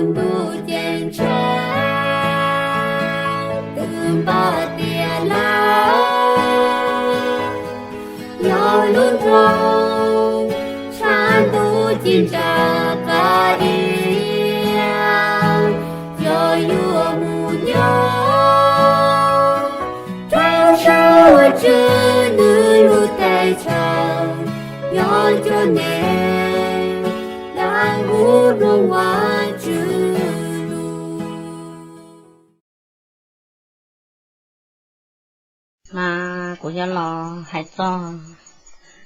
Ntuj ceeb tsheej twb npaj tias lawm, yog lub nroog tshaj ntuj ci ntsa qab diav, yog yuav mus nyob rau sab uas tswv nws lub teb chaws, yog cov neeg dab hu rau Vaj Tswv lus. Mas kuv yuav los hais txog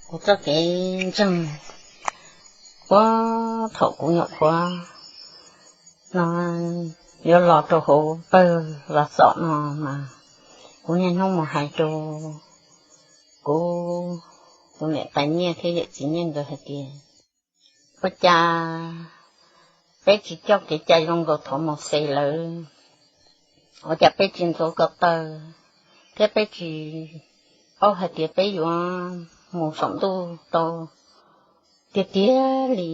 kuv txoj kev ntseeg puag thaum kuv nyuam qhuav no yuav los rau hauv pawg Vaj Xom no mas kuv niaj hnub mus hais rau kuv tus niam tais Nyiaj thiab yawm txiv Nyiaj nkawd hais tias, ua cas peb tsis coj kev cai zoo nkaus thaum Mauxes lawv? Ua cas peb tsis ntxuav ko taw thiab peb tsis paub hais tias peb yuav mus saum ntuj tau tiag tiag li?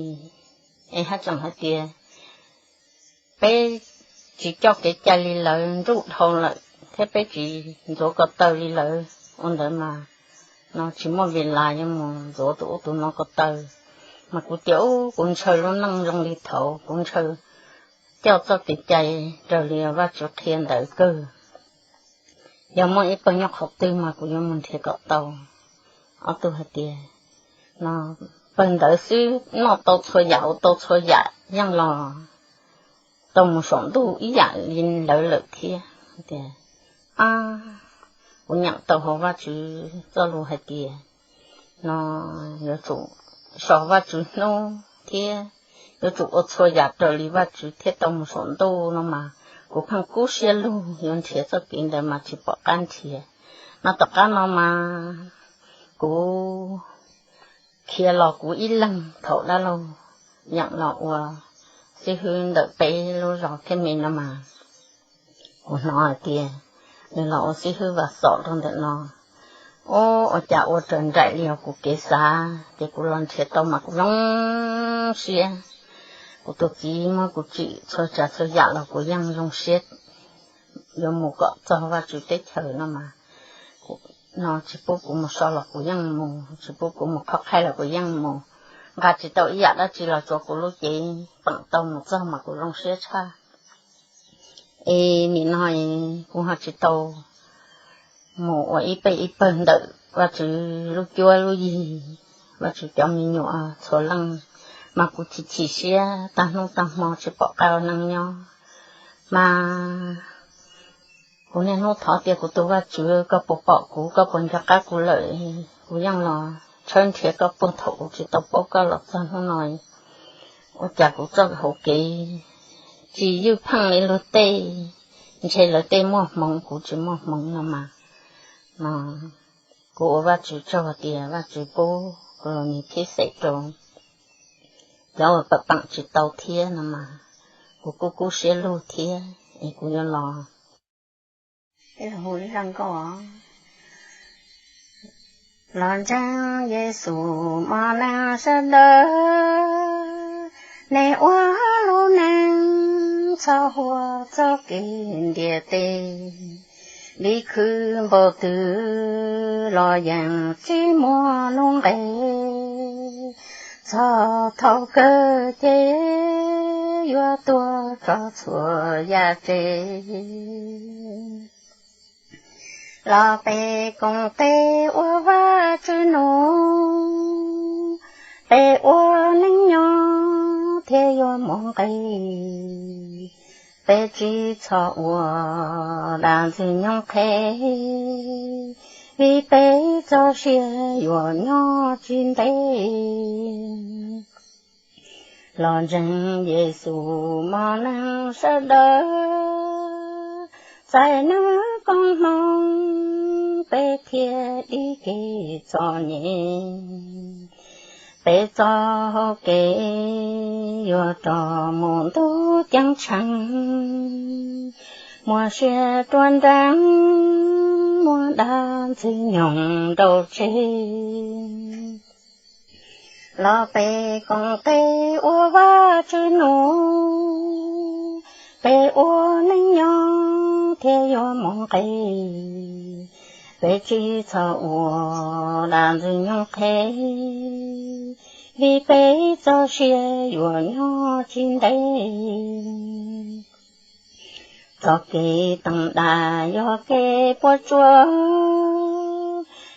Es haj tseem hais tias peb tsis coj kev cai li lawv nruj dhau lawm thiab peb tsis ntxuav ko taw li lawv. Ua ntawd mas no tsis muaj vim li cas yuav mus ntxuav tus ub tus no ko taw. Mas kuv tias ub, kuv ntshaw lub neej zoo li thaud, kuv ntshaw coj txoj kev cai raws li Vaj Tswv qhia ntawd kawg. Yog muaj ib pawg nyob qhov twg mas kuv yuav mus nrhiav kom tau. Ob tug hais tias, no pawg ntawd xwb noj tau txhua yam, ua tau txhua yam, yeej los tau mus saum ntuj ib yam li lawv lawm thiab. Tias, a, kuv nyeem tau hauv Vaj Tswv txoj lus hais tias, no yuav tsum so Vaj Tswv hnub thiab yuav tsum ua txhua yam raws li Vaj Tswv thiaj tau mus saum ntuj no mas kuv pheej kub siab lug yuav nrhiav txoj kev ntawd mas tsis pom qab nrhiav. No tom qab no mas kuv khiav los kuv ib leeg thaum dab laug yeem los ua xib hwb ntawm peb lub zos thiab me no mas kuv hnov hais tias nws los ua xib hwb Vaj Xom rau ntawm no. Ub, ua cas ua raws nraim li os kuv kev xav, ces kuv los nrhiav tau mas kuv zoo siab. Kuv tus txiv muab kuv tsim txhua tsav txhua yam los kuv yeej zoo siab yuav mus kom txog Vaj Tswv teb chaws no mas, no tsis pub kuv mus so los kuv yeej mus, tsis pub kuv mus qhov qhaib los kuv yeej mus. Nqa tsis tau ib yam dab tsi los tsuav kuv lub cev peem tau mus txog mas kuv zoo siab tshaj. Es nim no kuv ho tsis tau mus ua ib pawg ib pawg ntawm Vaj Tswv lub cuab lub yig, Vaj Tswv cov me nyuam txhua leej, mas kuv chim chim siab tag hnub tag hmo tsis pom qab ua neej nyob. Mas kuv niaj hnub thov tias kuv tus Vaj Tswv, koj puas pom kuv, koj puas nco qab kuv lawm? Kuv yeej los tshawb nrhiav koj puag thaum kuv tsis tau paub koj los txog hnub no. Ua cas kuv txoj hauv kev tsis ywj pheej li luag tej, ntshe lawv tej muaj hmoov kuv tsis muaj hmoov no mas, no kuv ua Vaj Tswv tsaug tias Vaj Tswv pub kuv los nws thiab xeem rau cov uas pam peem tsis tau thiab no mas, kuv kuj kub siab lug thiab es kuv yuav los hu ib zaj nkauj. Los ntseeg Yexus mos neeg sawv daws, nej ua lub neej txhob huam txoj kev ntiaj teb, vim khwv npaum twg los yeej tsis muaj lub nqe, txog thaum kawg ces yuav tuag tso txhua yam tseg. Los peb koom tes ua Vajtswv nus, peb ua neej nyob thiaj yuav muaj nqis. Peb tsis txhob ua dab ntxwg nyoog qhev, vim peb txoj sia yuav nyob tsis ntev. Los ntseeg Yexus mos neeg sawv daws, txais nws koob hmoov peb thiaj dim kev txom nyem. Peb txoj hau kev yuav rov mus ntuj ceeb tsheej, muaj sia ruaj nrees, muaj dab ntxwg nyoog nrau tseg. Los peb koom tes ua Vajtswv nus, ua neej nyob thiaj yuav mus nqis. Peb tsis txhob ua dab ntxwg nyoog qhev, vim peb txoj sia yuav nyob tsis ntev. Txoj kev teev dab yog kev puas tsuaj,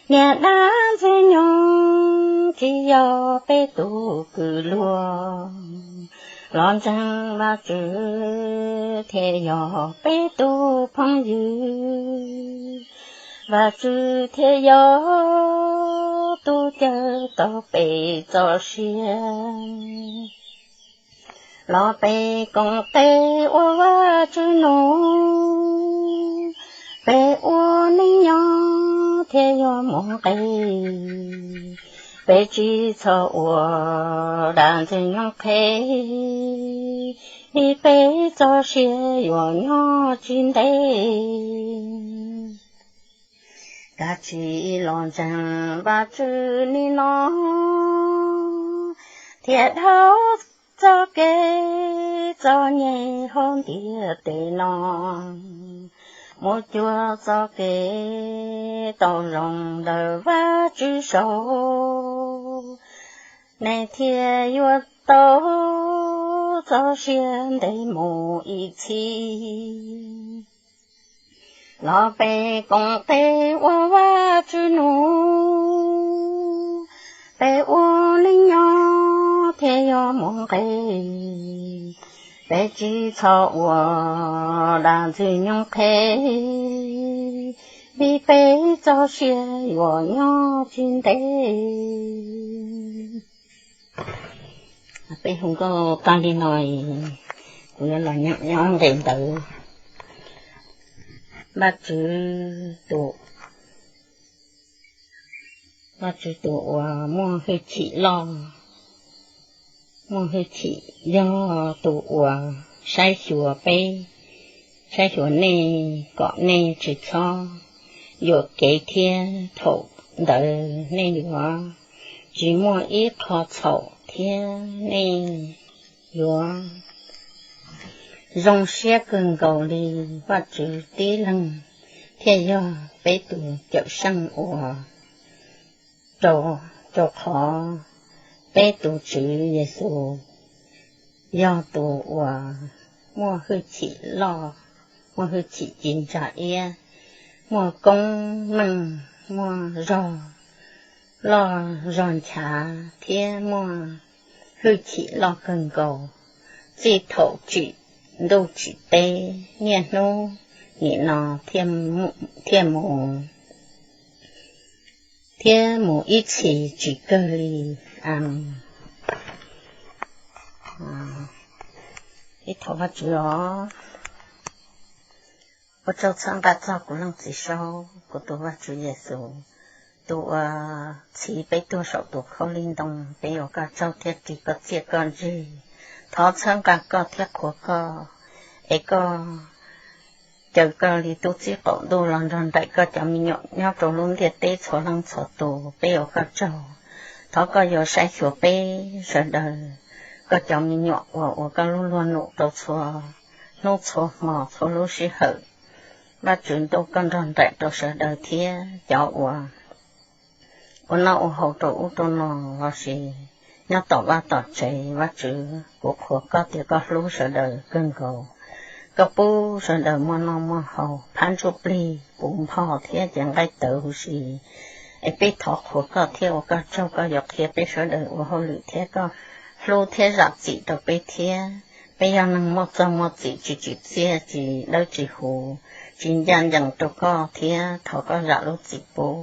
niam dab ntxwg nyoog tsis yog peb tus kws luag. Los ntseeg Vajtswv thiaj yog peb tus phooj ywg, Vajtswv thiaj yog tus cawm tau peb txoj sia. Los peb koom tes ua Vajtswb nus, peb ua neej nyob thiaj yuav mus nqis. Peb tsis txhob ua dab ntxwg nyoog qhev, vim peb txoj sia yuav nyob tsis ntev. Kav tsij los ntseeg Vajtswv nim no, thiaj dhau txoj kev txom nyem hauv ntiaj teb no, mus cuag txoj kev tau zoo ntawm Vajtswv saud, nej thiaj yuav tau txoj sia ntev mus ib txhis. Los peb koom tes ua Vajtswb nus, peb ua neej nyob thiaj yuav mus nqis. Peb tsis txhob ua dab ntxwg nyoog qhev, vim peb txoj sia yuav nyob tsis ntev. Peb hu nkauj tag li no, kuv yuav los nyeem nyob nqe ntawd. Vajtswv tus, Vajtswv tus uas muaj hwj chim loj, muaj hwj chim yog tus uas saib xyuas peb, saib xyuas nej kom nej tsis txhob yuam kev thiab thaum ntawd nej yuav tsis muaj ib qho txhaum thiab nej yuav zoo siab kawg nkaus li. Vajtswv tib leeg thiaj yog peb tus Cawmseej uas rau, rau qhov peb tus Tswv Yexus yog tus uas muaj hwj chim loj, muaj hwj chim ci ntsa iab, muaj koob meej, muaj zog loj zog nchav thiab muaj hwj chim loj kawg nkaus. Txij thaum tsim ntuj tsim teb niaj hnub nim no thiaj mus, thiab mus ib txhis tsis kawg li. Ib thov Vajtswv os, ua tsaug txhawb nqa txog kuv leej txiv saub, kuv tus Vajtswv Yexus, tus uas txhiv peb tuag saum tus khaub lig ntoo. Peb ua koj tsaug thiab ris koj txiaj koj ntsig. Thov txhawb nqa koj thiab qhuas koj, es koj caw koj li tub txib qaum ntuj los nrog nraim koj cov me nyuam nyob rau lub ntiaj teb txhua leej txhua tus. Peb ua koj tsaug. Thov koj yuav saib xyuas peb sawv daws, koj cov me nyuam uas ua koj lub luag num rau txhua hnub txhua hmo txhua lub sij hawm. Vajtswv ntuj, koj nrog nraim rau sawv daws thiab cov uas ua noj ua haus rau ub rau no lossis nyob tom vaj tom tsev. Vajtswv, kuv qhuas koj tias koj hlub sawv daws kawg nkaus. Koj pub sawv daws muaj noj muaj haus, phab ntsuj plig puv npho thiab cev nqaij tawv huv si. Es peb thov qhuas koj thiab ua koj tsaug, koj yuav qhia peb sawv daws ua hauj lwm thiab koj hlub thiab zam txim rau peb thiab. Peb yog neeg muaj txoj muaj txim tsis tsim txiaj, tsis dawb tsis huv, tsis ncaj ncees rau koj thiab thov koj zam lub txim pub.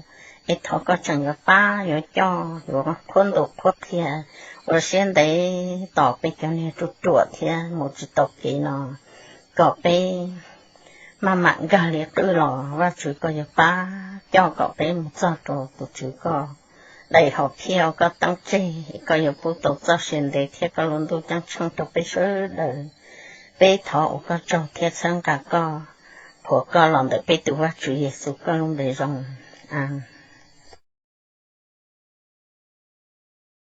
Es thov koj tseem yuav pab yuav coj yuav qhuab ntuas qhuab qhia ua siab ntev tos peb cov niag ruam ruam thiab mus tsis tau kev no, kom peb maj mam nkag li qwj los. Vajtswv, koj yuav pab coj kom peb mus txog rau tus Tswv koj daim hom phiaj uas koj teeb tseg, koj yuav pub tau txoj sia ntev thiab koj lub ntuj ceeb tsheej rau peb sawv daws. Peb thov ua koj tsaug thiab txhawb nqa koj, qhuas koj los ntawm peb tus Vajtswv Yexus koj lub npe zoo, a